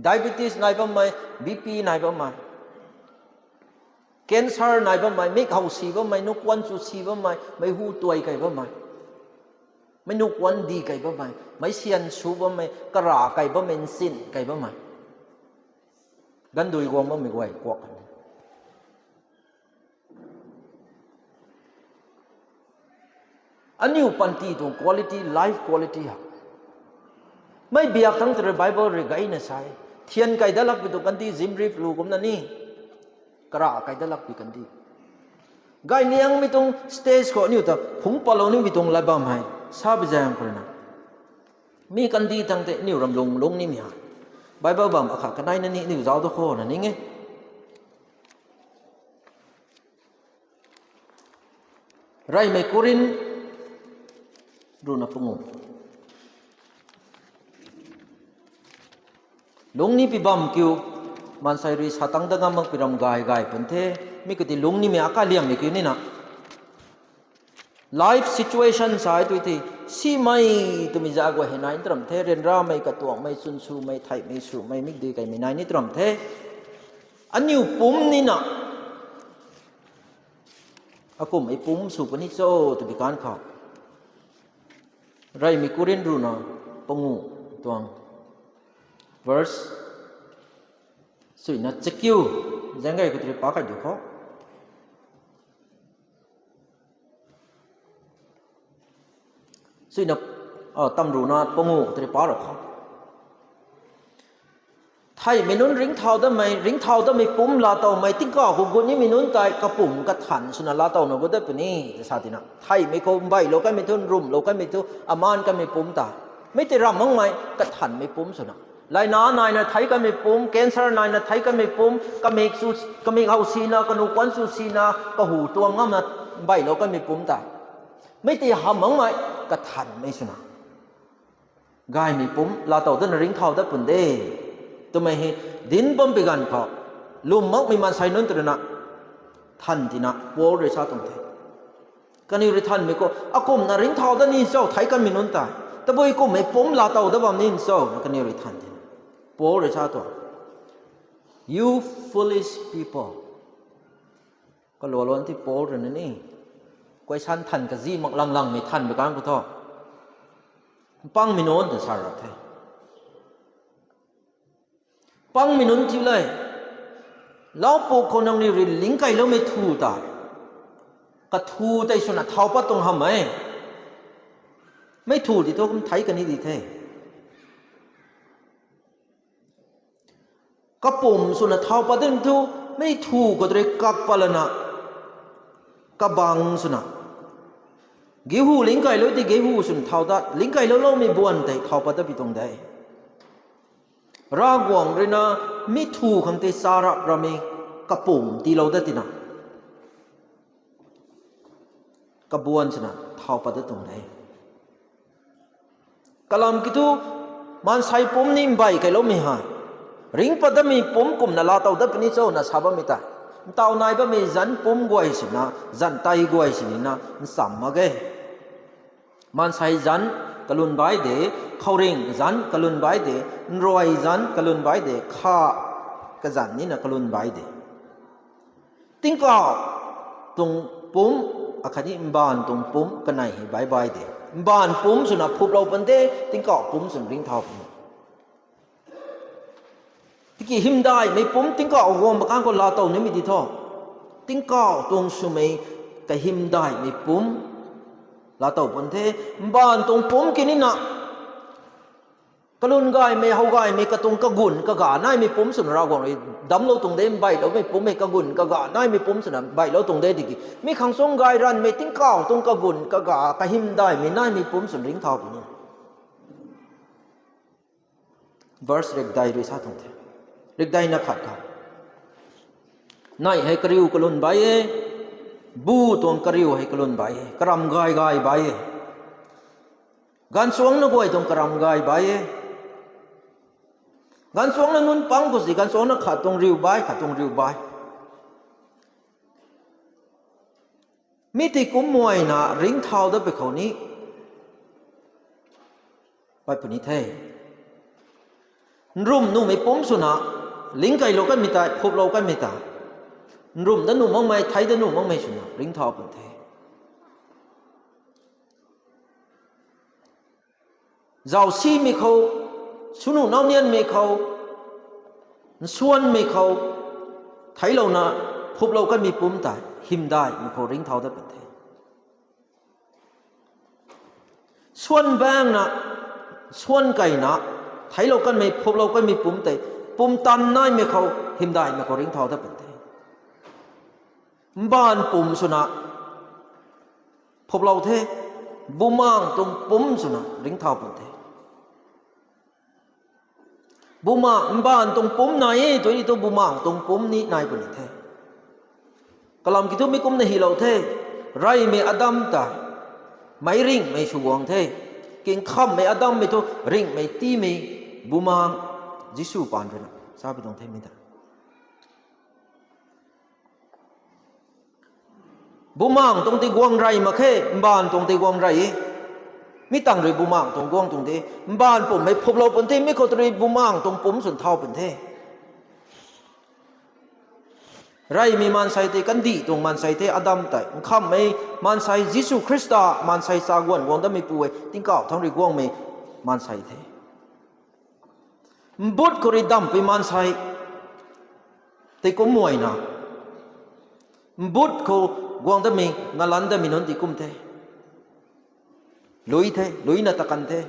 Diabetes nai bammei, B P nai bammei, cancer nai bammei, mik how si bammei, nukuan chu si bammei, mei hu tuai kei bammei, mei nukuan di kei bammei, mei syan su bammei, kara kei bammei, nchin kei bammei, gandui guang bammei guay kuak kan e. Aniu panty tuang quality, life quality ha, mei biak thangc tei rui Bible rui gayna sa e. Thian kai dat lakpui tuang kandih, zimri plu kumna ni, kara kai dat lakpui kandih, gayniangmei tuang stage khou aniu ta phungc patlou nimei tuang lat bam hei, sa bi zaeng khou ruina, mi kandih thangc tei aniu ram lung lungc nimei ha, Bible bam akhat kaneina ni aniu zauc da khou na ning e. Reymei Korinth ruhna panguh. Lungc ni pi bam kiu, maansei rui sa tangc dat ngam mak pi ram gay gay pun the, mi kati lungc nimei akaliammei kiu nina, life situation sa e tui the, simei twmei za guay hei nai ni tram the, ryanramei, katuangmei, chwn swmei, theihmei swmei, mikdui kaimei nai ni tram the. Aniu pumc nina, akumhmei pumc sw puni cho twbi kan khou, Reymei Korinth ruhna panguh tuang verse suina chakiu, zaeng gay khou tei rui pa kai du khou. Suina, a, tam ruhna panguh tei rui pa rau khou, theihmei nunc ringcthau datmei, ringcthau datmei pumc laa towmei, tingkauh khou gut nimei nunc tei kapumc kathan swna laa towna gut dat puni, ta sa tina. Theihmei khou mbeilou kanmei thu, nrumhlou kanmei thu, amaan kanmei pumc ta, mei tei ramh makmei kathanmei pumc swna, layna naina thei kanmei pumc, cancer naina thei kanmei pumc, kamik chu, kamik how sina, kanuh kuanc chu sina, kahu tuang ngamna mbeilou kanmei pumc ta, mei tei hamh makmei kathanmei swna, gaymei pumc laa tow datna ringcthau dat pun de twmei hei dinc bam pi ganv khou, lwm makmei maansei nunc tei ruina than tina Paul rui sa tuang the. Kaniw rui thanmei khou akumhna ringcthau dat ni cho thei kanmei nunc tei? Tabui kumhmei pumc laa tow dat bam ni cho na kaniw rui than tina Paul rui sa tuang, You foolish people. Kalualuan ti Paul rui na ni, question than kazi mak lang langmei than bi kan khou thu, pangmei nunc ta sa ra the. Pangmei nunc thiu le, laupuk khou nangniw rui lingcailoumei thu ta, kathu tei swna thau pat tuang hamh e. Mei thu ti thu kum thei kan ni di the. Kapumc swna thau pat ding thu, mei thu khou tei rui kak pat lana, kabang swna, gehu lingcailou tei gehu swna thau dat, lingcailou loumei buan tei thau pat dat pi tuang de. Ravguangc rui na mi thu khang tei charap ramei kapumc tiilou dat tina, kabuan swna thau pat dat tuang de. Kalam kiu thu, maansei pumc ni mbeikailoumei hei ringc pat datmei pumc kumna laa tow dat puni cho na sa bammei tei, ntaw nai bammei zanc pumc guay sina, zanc tei guay sinina ncham mak ge. Maansei zanc kalwn bai de, khouringh zanc kalwn bai de, nruai zanc kalwn bai de, kha kazanc nina kalun bai de. Tingkauh tuang pumc, akhatni mbaanv tuang pumc kanei hei bai bai de. Mbaanv pumc swna phuplou pun the, tingkauh pumc swna ringcthau pun. Tiki hymdaihmei pumc tingkauh guang bakan khou laatow nimei di tho. Tingkauh tuang swmei kahymdaihmei pumc laatow pun the, mbaanv tuang pumc kinina kalun gaymei, how gaymei, katuang kagun kaga naimei pumc swna Ravguangc rui damclou tuang de, mbeihloumei pumc hei kagun kaga naimei pumc swna mbeilou tuang de tiki. Mi khang suang gay ranvmei tingkauh tuang kagun kaga kahymdaihmei naimei pumc swna ringcthau puni. Verse rikdei rui sa tuang the. Rikdeina khat kha. Neih hei kariu kalun bai e, bu tuang kariu hei kalun bai e, karam gay gay bai e. Ganvchuangcna guay tuang karam gay bai e. Ganvchuangcna nunc pang khou si, ganvchuangcna khat tuang riu bai, khat tuang riu bai. Mi tei kumna ringcthau dat pui khou ni bai puni the. Nrumh nuhmei pumc swna, lingkeilou kanmei tei, phuplou kanmei tei, nrumh dat nuh makmei, theic dat nuh makmei swna ringcthau pun the. Zausimei khou, swnuh naunianmei khou, nsuanmei khou, theiclouna, phuplou kanmei pumc tei hymdaihmei khou ringcthau dat pun the. Suanbaengna, suan keina, theiclou kanmei, phuplou kanmei pumc tei, pumtan naimei khou, hymdaihmei khou ringcthau dat pun the. Mbaanv pumc swna phuplou the, bumaengc tuang pumc swna ringcthau pun the. Bumaengc, mbaanv tuang pumc nai e, tu ni tu bumaengc tuang pumc ni nai puni the. Kalam kiu thu mi kumna hylou the, reymei Adam tei meic ringhmei sw guang the, kingkhammei Adammei thu ringhmei tiimei bumaengc Jisu paan ruina sa pi tuang the mi ta. Bumaengc tuang tei guang rey mak khe, mbaanv tuang tei guang rey e. Mi tangv rui bumaengc tuang guang tuang de, mbaanv pumc hei phuplou pun the, mi khou tu rui bumaengc tuang pumc swn thau pun the. Reymei maansei tei kandih tuang maansei the, Adam tei nkhamhmei maansei Jisu Khrista maansei chaguan guang datmeipu e, tingkauh thangc rui guangmei maansei the. Mbut khou rui damhpui maansei tei kumna, mbut khou guang datmei, ngalanc datmei nunc tei kum the. Lui the, luina ta kan the.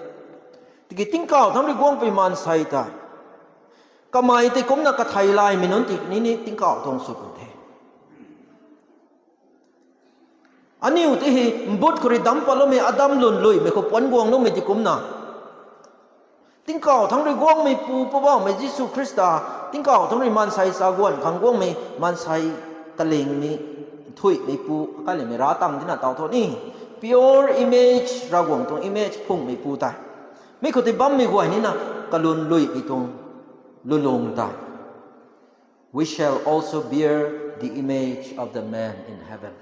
Tiki tingkauh thangc rui guangpui maansei tei kamei tei kumna katheilaymei nunc tei ni ni tingkauh tuang sw pun the. Aniu tei hei mbut khou rui damc patloumei Adam lwnluimei khou puanc guangloumei tei kumna, tingkauh thangc rui guangmeipu Poubauhmei Jisu Khrista, tingkauh thangc rui maansei chaguan khang guangmei maansei kalingmei, nthuihmeipu, kailaymei ra tang tina taw thu ni, pure image, Ravguangc tuang image phungmeipu tei, mi khou tei bammei guay nina kalwnluimei tuang lulung tei, we shall also bear the image of the man in heaven.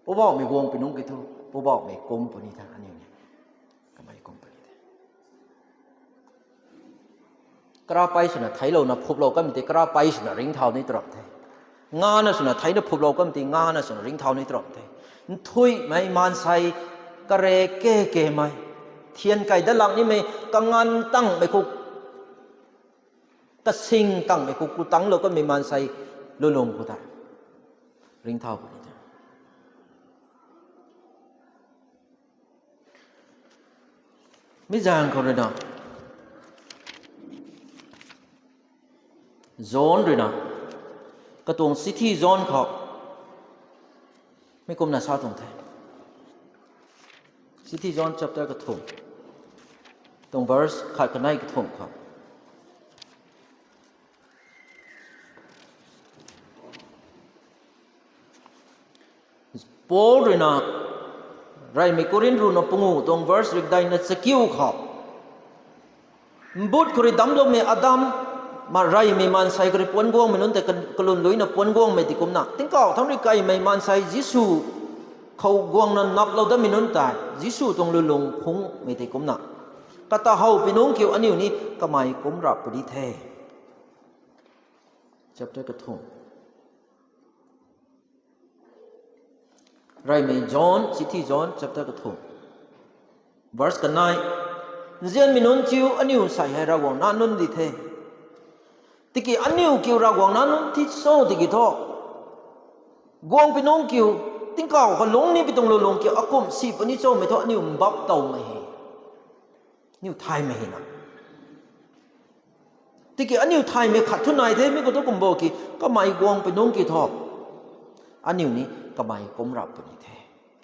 Poubauhmei guangpui nungc kiu thu, Poubauhmei kum puni the aniu ni. Kamei kum puni the. Karapei swna theiclouna phuplou kanmei tei karapei swna ringcthau ni tram the. Ngana swna theina phuplou kanmei tei ngana swna ringcthau ni tram the. Nthuihmei maansei, kare ke kemei, thian kai dat lak nimei, kanganv tangmei khou, kasing tangmei khou ku tanglou kanmei maansei lulung khou tei ringcthau puni the. Mi zaeng khou ruina, John ruina, katuang chithi John khou mi kumna sa tuang the. Chithi John chapter kathumh, tuang verse khat kanei kathumh khou, Paul ruina, reymei Korinth ruhna panguh tuang verse rikdeina chakiu khou, mbut khou rui damcloumei Adam, ma reymei maansei khou rui puanc guangmei nunc tei ka-, kalwnluina puanc guangmei tei kumna, tingkauh thangc rui kaimei maansei Jisu khou guangna naplou datmei nunc tei Jisu tuang lulung phungmei tei kumna, kata howpui nungc kiu aniu ni kamei kum rap puni the. chapter kathumh. Reymei John, chithi John chapter kathumh, verse kanei. Nzianmei nunc thiu aniu sei hei Ravguangc nac nunc di the. Tiki aniu kiu Ravguangc nac nunc thi cho tiki thu, guang pui nunc kiu tingkauh kalungc ni pi tuang lulung kiu akumh si puni chomei thu aniu mbap towmei hei, aniu thaymei hei na. Tiki aniu thaymei khat thu nai the, mi khou thu kumbo ki, kamei guang pui nunc ki thu, aniu ni kamei kumc rap puni the,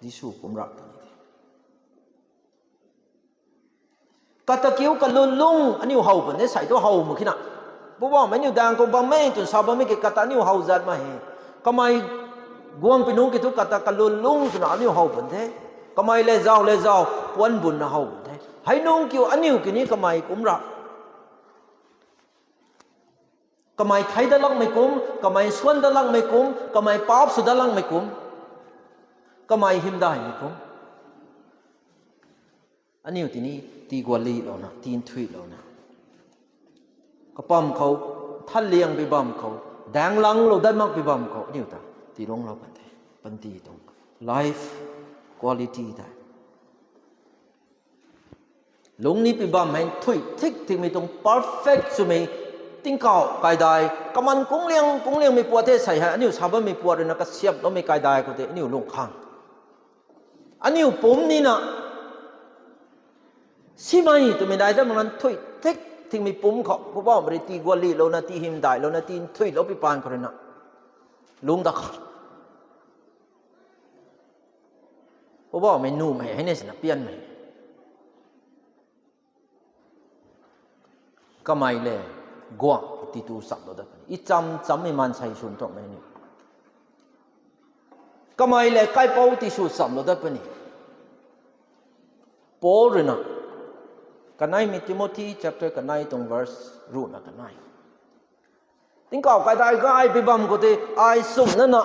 Jisu kumc rap puni the. Kata kiu kalulung aniu how pun the, sei thu how mak khe na. Poubauhmei aniu daeng khou bammei twna sa bammei ki kata aniu how zat mak he. Kamei guang pui nunc ki thu kata kalulung twna aniu how pun the. Kamei le zau le zau puan bunna how pun the. Hei nunc kiu aniu ki ni kamei kumc rap. Kamei thei dat lakmei kum, kamei suan dat lakmei kum, kamei paap sw dat lakmei kum, kamei hymdaihmei kum, aniu tini tii gualilouna, tii nthuihlouna, kapam khou, thanliang pui bam khou, daeng langlou dat mak pui bam khou aniu ta tiilungclou kan the. Panty tuang life quality tei lungc ni pui bam hei nthuih thik thikmei tuang perfect swmei, tingkauh kaidai kaman kungliang kungliangmei puat the. Sei hei aniu sa bammei puat ruina kasiamhloumei kaidai khou tei aniu lung khang, aniu pumc nina simei twmei nai dat mak na, nthuih thik thikmei pumc khou Poubauhmei rui tii gualilouna, tii hymdaihlouna, tii nthuihlou pui paan khou ruina lungc dat khang, Poubauhmei nuhmei hei ni sina pianmei. Kamei le guangc titu chamlou dat puni, i cham chammei maansei swn tuangmei ni. Kamei le kaipouc tisw chamlou dat puni. Paul ruina kaneimei Timothy chapter kanei tuang verse ruhna kanei, tingkauh kaidai gay pui bam khou tei, ai chumna na,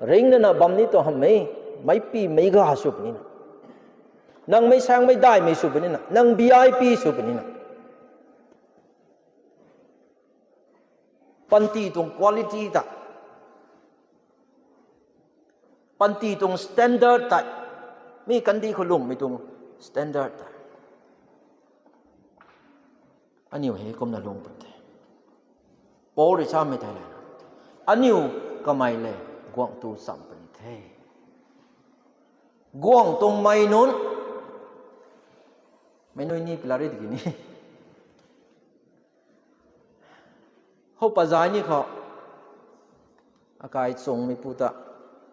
ringna na bam ni tuang hamhmei, meicpimei ga sw punina, nang meic saengmei daihmei sw punina, nang V I P sw punina, panty tuang quality ta, panty tuang standard tei, mi kandih khou lungmei tuang standard tei aniu hei kumna lung pun the. Paul rui samei thei le, aniu kamei le guangc tu cham puni the. Guangc tuang mei nunc, mei nunc ni pilari tiki ni, hou pazai ni khou, akai chungmeipu ta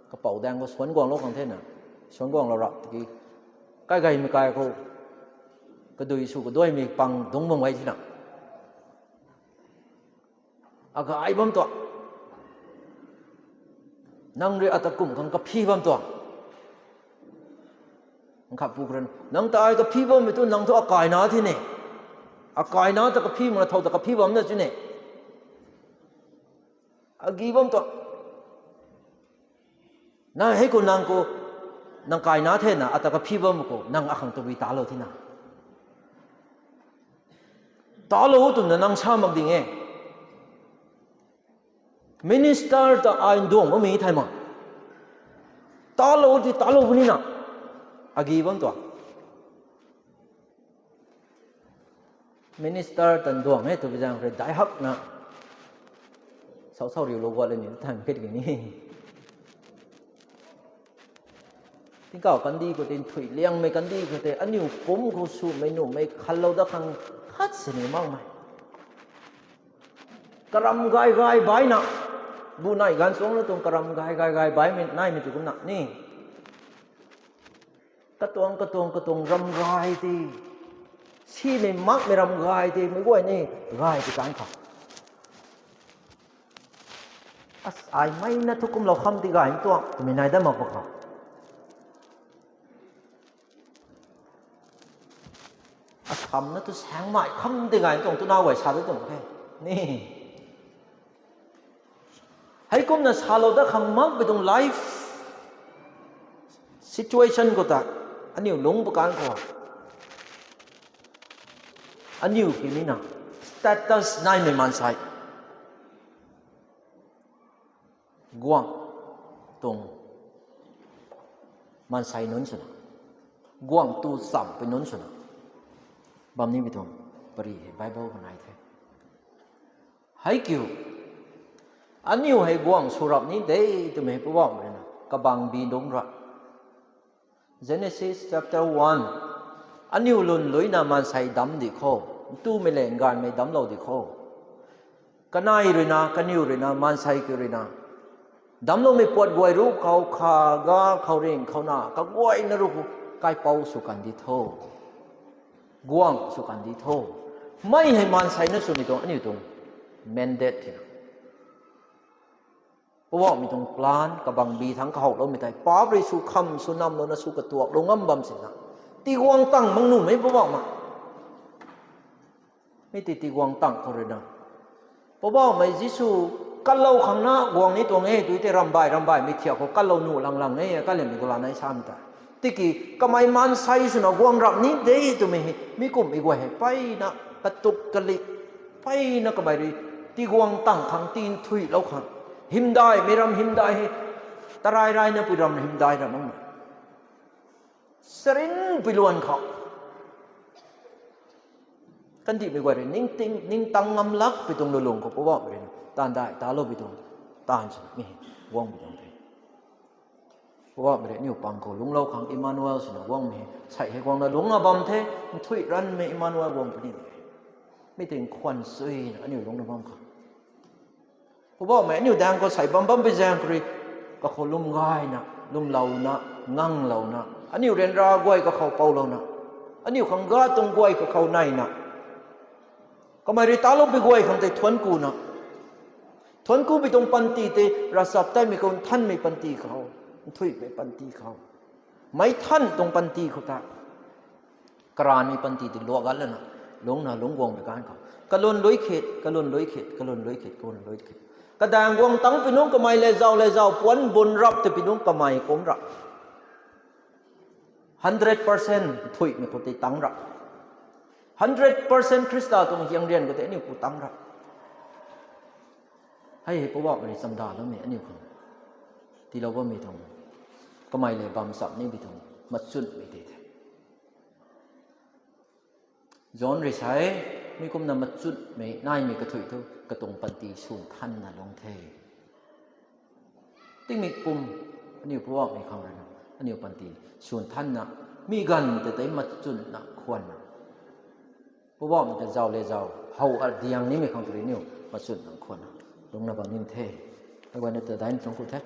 kapouc daeng khou suan guanglou khang thena, suan guanglou rap tiki, kaigaymei kai khou kadui sw kaduaimei pang dungc bam gay thena, agay bam tuang, nang rui ata kum khang kaphi bam tuang, nkhat pu kran nang ta ai kaphi bammei tu nang thu akaina thi ne, akaina ta kaphi makna thow ta kaphi bamna chu ne, agi bam tuang. Nang hei khou nang khou, nang kaina thena ata kaphi bam khou nang akhang tabui talou thena, talou twna nang sa mak ding e. Minister ta ai nduang bammei thei ma, talou ti talou punina, agi bam tuang. Minister tan duang e twbi zaeng rui dai hakna sau sau riulou guat le ni than kit ki ni. Tingkauh kandih khou tei, nthuih liangmei kandih khou tei aniu pumc khou swmei nuhmei khanlou dat khang khat sini makmei, karam gay gay baina, bu nai ganv chuangna tuang karam gay gay gay baimei naimei ti kumna ni, katuang katuang katuang ram gay tei, simei makmei ram gay tei meic guay ni gay ti kan khou, as ai meina thu kumlou kham ti gay tuang twmei nai dat mak pa khou, asamna thu saengmei kham ti gay tuang twna guay sa dat tuang the ni. Heikumna salou dat khang makpui tuang life situation khou ta, aniu lungc pa kan khou, aniu ki nina status naimei maansei, Guangc tuang maansei nunc swna, guangc tu champui nunc swna bam nimei tuang pary hei Bible khou nai the. Hei kiu, aniu hei guangc sw rap ni de twmei hei Poubauhmei rui na kabangbi dungc ra. Genesis chapter one, aniu lun luina maansei damc di kho, ntumei le nganvmei damclou di kho. Kanei rui na, kaniw rui na, maansei kiu rui na, damcloumei puat guay ruc khou, kha, ga, khou ring, khou na, kaguayna ruc khou, kaipouc sw kan di tho. Guangc sw kan di tho. Mei hei maansei na swmei tuang aniu tuang mandate thena, Poubauhmei tuang plan kabangbi thangc kahouloumei tei paap rui sw kham sw namlouna sw katuaklou ngam bam sina, tiguang tang mak nuhmei Poubauhmei. Mi tei tiguang tang khou rui na, Poubauhmei Jisu kalou khang na guang ni tuang e, tui tei rambai rambaimei thiak khou kalou nuh lang lang e, kalemei gula nai samei ta. Tiki kamei maansei swna guang rap ni de twmei hei mi kumhmei guay hei mpeyna katuk kalik, mpeyna kamei rui tiguang tang khang, tinthuilou khang, hymdaihmei ram hymdaih hei, tarai raina pui ram hymdaih ram makmei, sarinpui luan khou kandihmei guay rui ningting ningtang ngam lakpui tuang lulung khou Poubauhmei rui na taanv dai taloupui tuang taanv swna mi guangmei tuang the. Poubauhmei rui aniu pang khou lungclou khang Emmanuel swna guangmei hei sei hei guangna lungcna bam the. Nthuih ranvmei Emmanuel guang puni de. Mi tei nkhwan suina aniu lungcna bam khang, Poubauhmei aniu daeng khou sei bam bam pui zaeng khou rui kakhou lwm gayna, lwmlouna, nganglouna, aniu ryanra guay kakhou poulouna, aniu khang ga tuang guay kakhou naina, kamei rui taloupui guay khang tei thuanc kuna, thuanc kupui tuang panty tei ravchaptatmei khou nthanmei panty khou, nthuihmei panty khou, meic than tuang panty khou ta, karanvmei panty tei luak gat lana, lungcna lungc guangmei ganv khou kalun lui khit, kalun lui khit, kalun lui khit, kalun lui khit, kadaeng guang tangpui nungc kamei le zau le zau puanc bun rap twpui nungc kamei kumc ra, hundred percent thuihmei khou tei tangc ra, hundred percent Khrista tuang hiang rian khou tei aniu pu tangc ra. Hei hei Poubauhmei rui chamdaloumei aniu khang tiilou bammei tuang, kamei le bam chap nimei tuang machunmei tei the. John rui sa e, mi kumna machunmei naimei kathuih thu katuang panty swn thanna lungc the. Tingmik pum, aniu Poubauhmei khang rui na aniu panty swn thanna, mi ganv tei tei machunna khwanna, Poubauhmei ta zau le zau how adiang nimei khang tu rui aniu machunna khwanna lungcna bam ning the. Hei guayna ta daina tuang ku the.